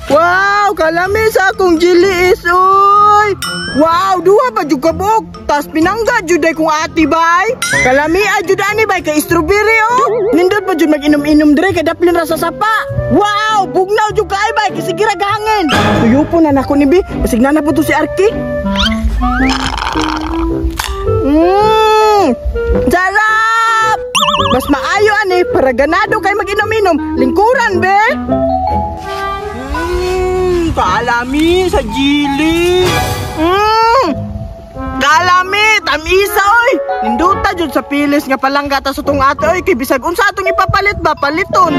Wow, kalami sa akong jelly is oy. Wow, duha pa jud ka buok. Tas pinangga jud ay kong ati bay. Kalami jud ani bay kay strawberry oh. Nindot pa jud mag-inom-inom dire kay daplin ra sa sapa. Wow, bugnaw jud kaay bay kay sige ra gahangin. Tuyo po na nako ni bi. Basig na na po to si Arki. Sarap! Mas maayo ani para ganado kay mag-inom-inom. Lingkuran be. Kalami sa jili. Kalami, tamisa oy. Ninduta jud sa pilis nga palangga ta sa tong ate oy kay bisag unsa atong ipapalit ba paliton.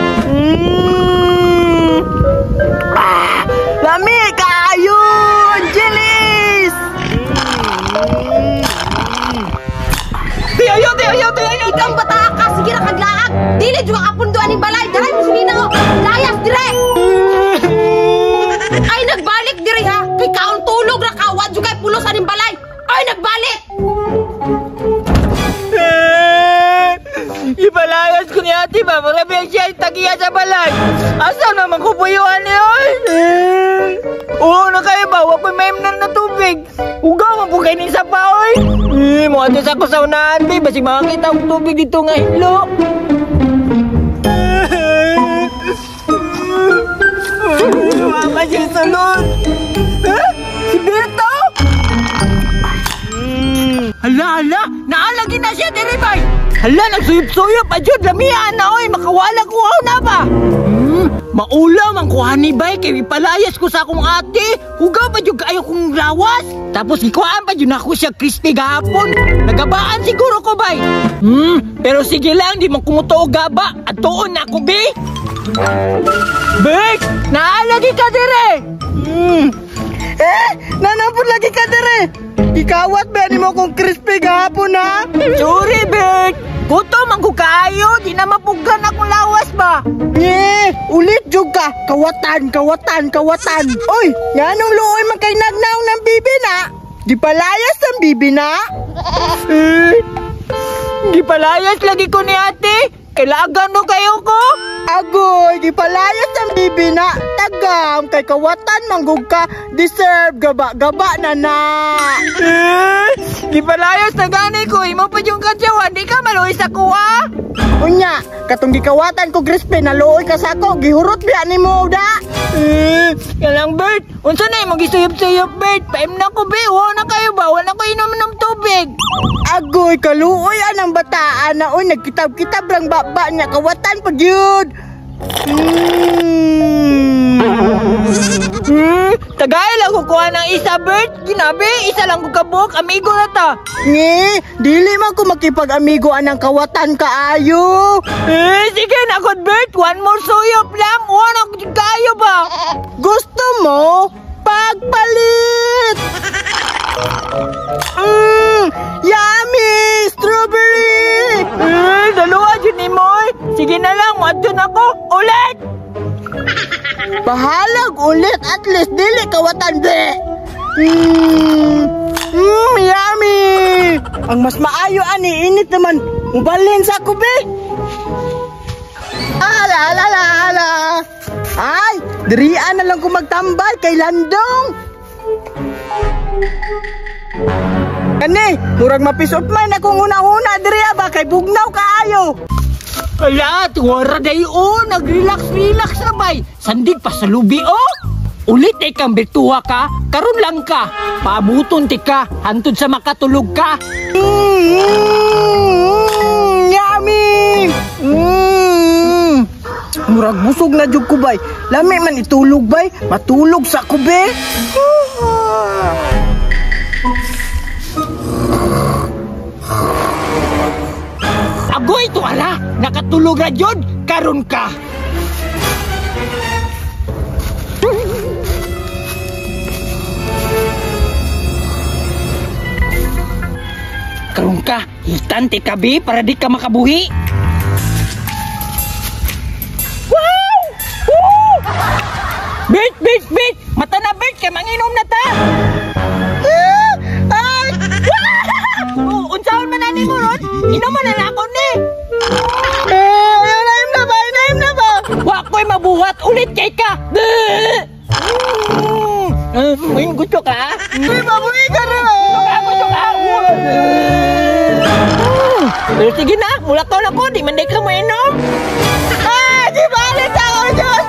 Ah, lami kaayo, jilis. Tiyayo, tiyayo, tiyayo. Ikaw ang bata ka, sige ra kaglaag. Dili jud ka kapundo aning balay. Daray mo sinina oh. Layas dire. Ay nagbalik diri ha. Kay kaon tulog ra ka, wa jud kay pulos aning balay. Ay nagbalik. Ipalayas ko ni ate ba? Marami siya tagiya sa balay. Asa naman ko puyuan ni oy? Oo na kayo ba? Wa ko'y maimnan na tubig. Ugaw man po kayo ni sapa oy. Mga ate sa ko sa unahan be. Basig makakita og tubig dito nga hilo. Mama siya sulod. Si Berto? Hala, hala! Naalagi na siya diri bay! Hala, nagsuyop-suyop! Adyod, lamian na oy! Makawala ko na ba? Maulaw ang kuha ni bay kay ipalayas ko sa akong ate. Hugaw pa jud kaayo kong lawas. Tapos gikuhaan pa jud nako siya crispy gahapon. Nagabaan siguro ko bay. Pero sige lang, di man kumutuo gaba. Atuon na ako be. Bek, naalagi ka dire. Eh, nanapod lagi ka dire. Ikawat ba nimo kong crispy gahapon ha? Sorry, Bert. Gutom ang kaayo, di na mapugan akong lawas ba? Nye, ulit jud ka. Kawatan, kawatan, kawatan. Oy, nganong luoy man kay nagnaong ng bibi na? Di palayas ang bibi na? Di palayas lagi ko ni ate. Kailangan no kayo ko? Agoy, di palayas ang bibi na. Tagam, kay kawatan manggug ka. Deserve, gaba-gaba na na. Di palayas na gani ko. Imo pa yung katsawan. Di ka maluoy sa kuha. Unya, katong gikawatan ko crispy, naluoy ka sa ako. Gihurot biya ni mo, da. Yalang, Bert. Unsa na imong gisuyop-suyop, Bert? Paim na ko, be. Wa na kayo ba? Wala ko inom ng tubig. Agoy, kaluoy anang bataan na. Uy, nagkitab-kitab lang baba niya. Kawatan pa gyud. Tagay lang ko kuha ng isa, Bert. Ginabi, isa lang ko kabuk. Amigo na ta. Ngi, dili man ko makipag-amigo anang kawatan kaayo. Sige na ko, Bert. One more suyop lang. Wala ko kayo ba? Gusto mo? Pagpalit! Yummy! Strawberry! Dalawa dyan ni Moy. Sige na lang, wadyo na ko. Ulit! Bahalag ulit. At least dili kawatan be. Yummy! Ang mas maayo ani init naman. Mubalhin sa ako be. Ala ala ala ala. Ay, dirian na lang ko magtambal kay Landong. Kani, murag mapisot man akong una-una diriya ba kay bugnaw kaayo. Ala, tuwara dayo, nag-relax-relax na bay. Sandig pa sa lubi, oh. Ulit ay kang birtuwa ka, karon lang ka. Paabuton ti ka, hantod sa makatulog ka. Yummy! Murag busog na jud ko bay. Lami man itulog bay, matulog sa ko be. Agoy to ala, nakatulog ra jud, karon ka. Karon ka, hitante ka be para di ka makabuhi. Wow! Woo! Bert, Bert, Bert! Mata na Bert, kay manginom na ta. Ay! Oh, unsaon man ani mo ron? Inom man na ako ni. Ayaw na, na ba? Na ba? Wa ko'y mabuhat ulit kay ka. Gusto ka? Uy, mabuhi ka na. Gusto ka? Pero sige na, mulakaw na ko, di man ka mo inom. Ah, di balik ako, Diyos!